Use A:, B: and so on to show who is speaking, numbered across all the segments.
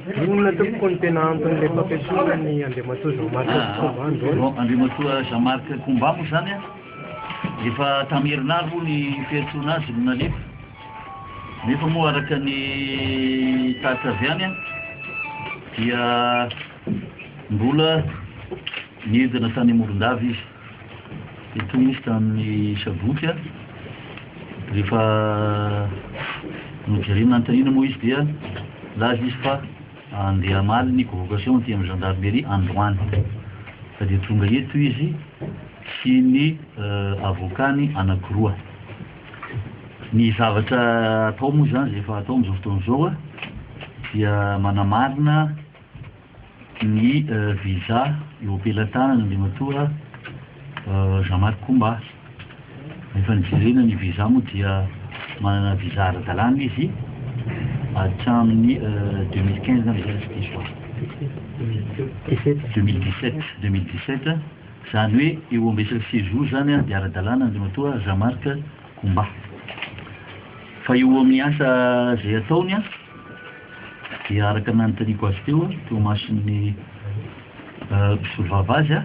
A: Inona tompoko no tena anton'ilay fampiantsoana ny Andriamatoa Jean Marc Koumba androany?
B: Bon, Andriamatoa Jean Marc Koumba moa izany an, efa tamin'ny herinandro moa ny fiantsoana azy no nalefa, nefa moa araka ny tatitra avy any an, dia mbola niedina tany Morondava izy. Dia tonga izy tamin'ny sabotsy an, rehefa nojerena nanontaniana moa izy dia nilaza izy fa handeha hamaly ny convocation aty amin'ny gendarmerie androany. Fa dia tonga eto izy sy ny avocat-ny anankiroa. Ny zavatra atao moa izany izay efa atao amin'izao fotoana izao dia manamarina ny visa eo am-pelatanana Andriamatoa Jean Marc Koumba. Rehefa nijerena ny visa moa dia manana visa ara-dalàna izy hatramin'ny 2015 angamba izay raha tsy diso aho. 2017, 2017, izany hoe eo amin'ny resaka séjour izany dia ara-dalàna Andriamatoa Jean Marc Koumba. Fa eo amin'ny asa izay ataony Dia araka ny nanontaniako azy teo, teo imason'ny mpisolovava azy,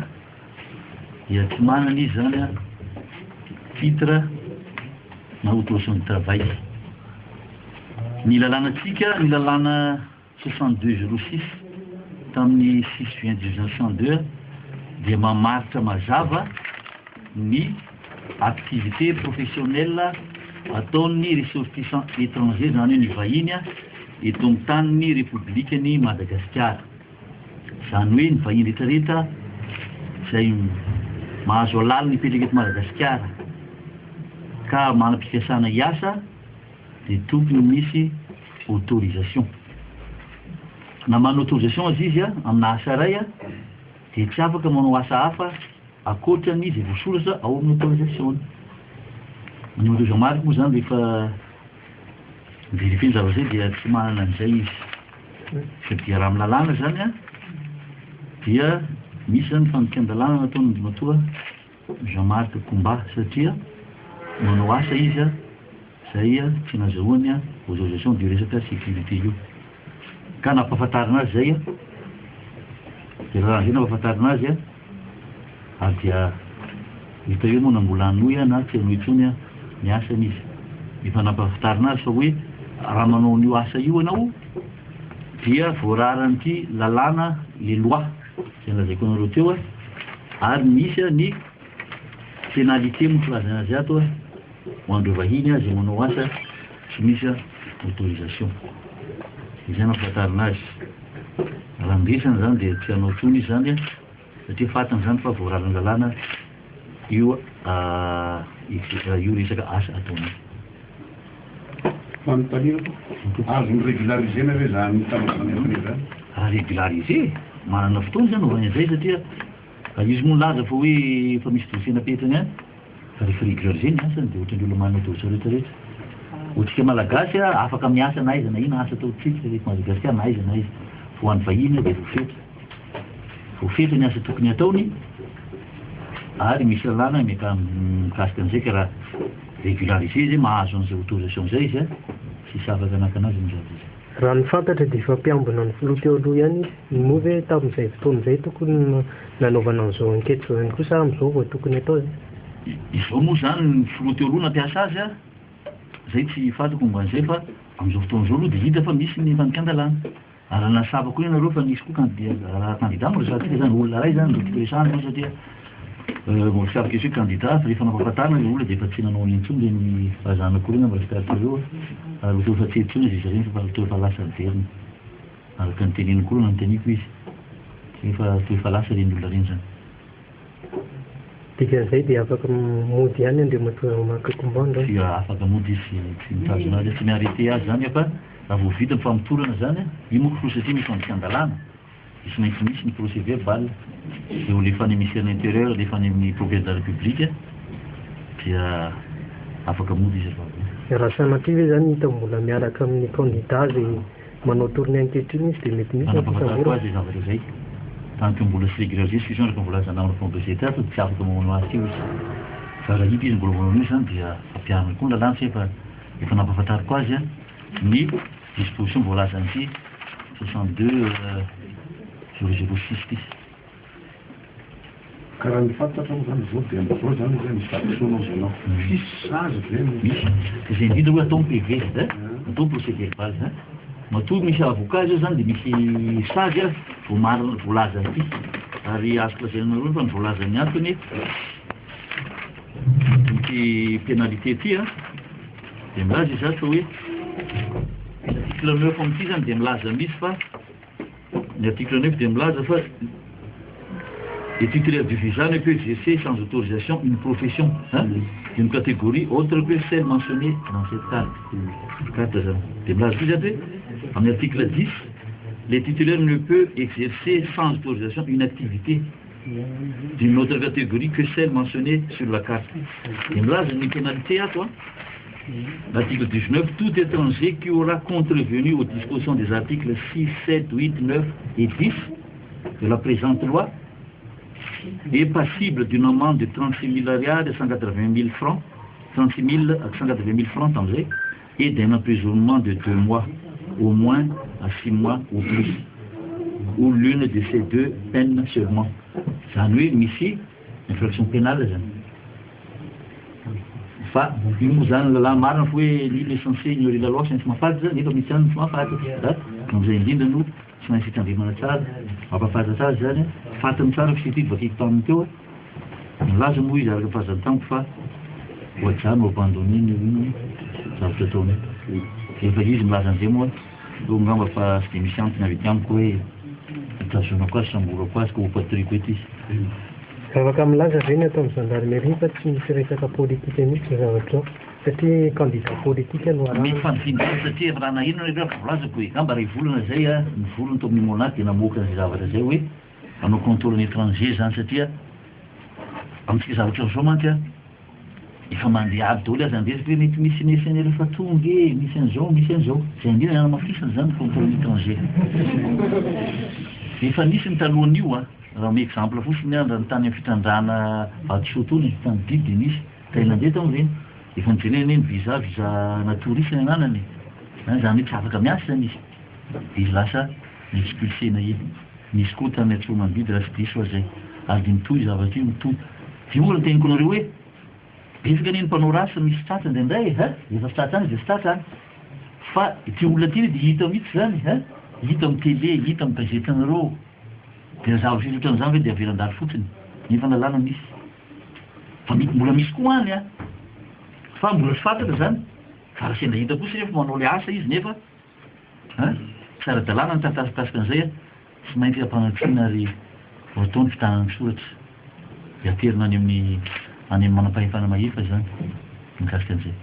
B: dia tsy manana izy izany titre na autorisation de travail. Ny lalànantsika, ny lalàna 62 06 tamin'ny 6 juin 1962 dia mamaritra mazava ny activité professionnelle ataon'ny ressortissants étrangers, izany hoe ny vahiny eto amin'ny tanin'ny Repoblikan'i Madagasikara. Izany hoe ny vahiny rehetrarehetra izay mahazo alalana hipetraka eto Madagasikara ka manam-pikasana hiasa dia tokony misy autorisation. Na manana autorisation aza izy amina asa iray dia tsy afaka manao asa hafa Ankoatra ny izay voasoratra ao amin'ny autorisation-ny. Ny Andriamatoa Jean Marc moa izany rehefa mi-verifier ny zavatra izay dia tsy manana an'izay izy. Satria raha amin'ny lalàna izany an, dia misy izany ny fandikan-dalàna nataon'Andriamatoa Jean Marc Koumba satria manao asa izy an, izay tsy nazahoany autorisation dia io resaka sécurité io. Ka nampahafantarina azy izay an, dia raha izay nampahafantarina azy an, Ary dia hita eo moa na mbola hanohy na tsy hanohy intsony ny asany izy. Efa nampahafantarina azy fa hoe raha manao an'io asa io ianao dia voararan'ity lalàna les lois izay nolazaiko anareo teo ary misy ny pénalité moa filazana azy ato ho an'ireo vahiny izay manao asa tsy misy autorisation. Izay nampahafantarina azy. Raha ny resany izany dia tsy hanao intsony izy izany. Satria fantany izany fa voararan'ny lalàna io io resaka asa ataony io.
C: Fanontaniana, azony régulariser-na ve izany fanaovana ny izany?
B: Raha régulariser, manana fotoana izy hanaovany an'izay satria izy moa nilaza fa hoe efa misy dossier napetrany any. Fa rehefa régulariser ny asany dia ohatran'ny olona manana dossier rehetra rehetra. Ho antsika Malagasy afaka miasa na aiza na inona asa ataontsika eto Madagasikara na aiza na aiza. Fa ho an'ny vahiny dia voafetra. Voafetra ny asa tokony hataony ary misy lalàna mikasika an'izay ka raha régulariser izy mahazo an'izay autorisation izay izy tsisy afaka hanakana azy amin'izay zavatra izay.
A: Raha ny fantatra dia efa mpiambina ny filoha teo aloha ihany izy, moa ve tamin'izay fotoana izay tokony nanaovana an'izao enquête izao ihany koa sa amin'izao vao tokony atao izay?
B: Izao moa izany ny filoha teo aloha nampiasa azy a, izay tsy fantako momba an'izay fa amin'izao fotoana izao aloha dia hita fa misy ny fandikan-dalàna. Ary raha nasava koa ianareo fa nisy koa kandida, raha kandida moa resahantsika izany, olona iray izany no tiako resahana aloha satria mbola tsy afaka hoe kandida fa rehefa nampahafantarina ilay olona dia efa tsy nanao an'iny intsony ireny vazana akory angamba ry tsikaritra ary toa efa tsy eo intsony izy ireny fa toa efa lasa niverina. Araka ny teneniny koa aloha nanontaniako izy, efa toa efa lasa ireny olona ireny izany.
A: Dikan'izay dia afaka mody ihany Andriamatoa Jean Marc Kombando an?
B: Tsy afaka mody izy, tsy mitazona azy, tsy mi-arrêter azy izany fa raha vao vita ny famotorana izany, io moa koa satria misy fandikan-dalàna, dia tsy maintsy misy ny procès verbal, dia ho alefa any ministère de l'intérieur, alefa any amin'ny procureur de la république, dia afaka mody izy rehefa avy eo.
A: Raha sanatria ve izany hita mbola miaraka amin'ny kandida izay Manao tournée ankehitriny izy dia mety misy ny
B: Manampahafantariko
A: fisamborana.
B: azy izay zavatra izay. Tant que mbola tsy régularisé situation araka ny voalazan'ny namana mpanao gazety ato dia tsy afaka mamono azy teo izy. Fa raha hita izy mbola manao an'io izany dia ampiharina koa ny lalàna satria efa efa nampahafantariko azy ny disposition voalazan'ity. 62 006 ity.
C: Ka raha ny fantatra moa zany zao dia am'izao zany izy misy fahadisoana ao zanao. Hisy sazy ve no?
B: Misy. Dia izay indrindra hoe atao ny PV, hein? Atao procès verbal, hein? Matoa misy avocat zao zany dia misy sazy a, voamarina, voalaza aty. Ary azoko lazaina anareo fa ny voalazan'ny antony ity pénalité ity a, dia milaza izy ato fa hoe ny article 9 amin'ity zany dia milaza mihitsy fa ny article 9 dia milaza fa les titulaires du visa ne peut exercer sans autorisation une profession, hein, d'une catégorie autre que celle mentionnée dans cette carte. Carte zany. Dia milaza koa izy ato hoe amin'ny article 10, les titulaires ne peut exercer sans autorisation une activité d'une autre catégorie que celle mentionnée sur la carte. Dia milaza ny pénalité ato a. L'article 19, tout étranger qui aura contrevenu aux dispositions des articles 6, 7, 8, 9 et 10 de la présente loi est passible d'une amende de 36 000 ariary et 180 000 francs, 36 180 000 francs tam'izay, et d'un emprisonnement de 2 mois au moins à 6 mois au plus, ou l'une de ces deux peines seulement. Zany hoe misy infraction pénale zany. Fa io moa zany lalàna marina fa hoe nul est censé ignorer la loi, sy maintsy mahafantatra zany, nefa misy zany tsy mahafantatra. A am'izay indrindra no tsy maintsy hitandremana tsara, mampahafantatra azy zany, fantany tsara fa sy ty vakiko taminy teo a. Milaza moa izy araka fahazantamiko fa ohatrany no abandonné ny ino zavatra ataony. Efa izy milaza an'izay moa eo angamba fa tsy de misy antony avy aty amiko hoe hitazonako azy, samborako azy ka hopatriko eto izy.
A: Afaka milaza ve ny atao amin'ny gendarmerie fa tsy misy resaka politika mihitsy ny zavatra zao, satria candidat politika no
B: mety
A: arahana?
B: Fanifindra satria efa raha naheno nareo fa volazako hoe ngamba ray volana zay a, ny volony to amin'ny Monaco de namoaka an'izay zavatra zay hoe hanao contrôle ny étranger zany, satria amitsika zavatra zao mantsy a efa mandeha aby daholo aza andresaka hoe mety misy mercenaire efa tonga e, misy an'izao, misy an'izao. Zay indrindra nanamafisana zany contrôle étranger. Efa nisy ny talohan'io a, raha ome exemple fotsiny a, raha ny tany amin'ny fitrandrahana vatosoa tony tany didy de nisy thaïlandais tam'ireny efa nijerena ny visa na touriste ny ananany zany hoe tsy afaka miasa zany izy, de izy lasa ni-expulsena iny. Nisy koa tany Antsomandidy raha tsy diso zay, ary de mitohy zavatra io, mitohy de io. Raha teniko anareo hoe betsaka anie ny mpanao ratsy misy tratra indraindray e, efa sy tratra any de sy tratra any, fa ty olona ty de hita mihitsy zany e, hita amy télé, hita amy gazety anareo, de zavatra izy ohatran'izany ve de avelan-dalo fotsiny nefa lalàna misy fa mety mbola misy koa any a, fa mbola tsy fantatra zany, fa raha sendra hita kosa nefa manao le asa izy nefa a tsy ara-dalàna ny taratasy mikasika an'izay a, tsy maintsy ampanatrina ary voatao ny fitanana soratra de aterina any amin'ny manam-pahefana mahefa zany mikasika an'izay.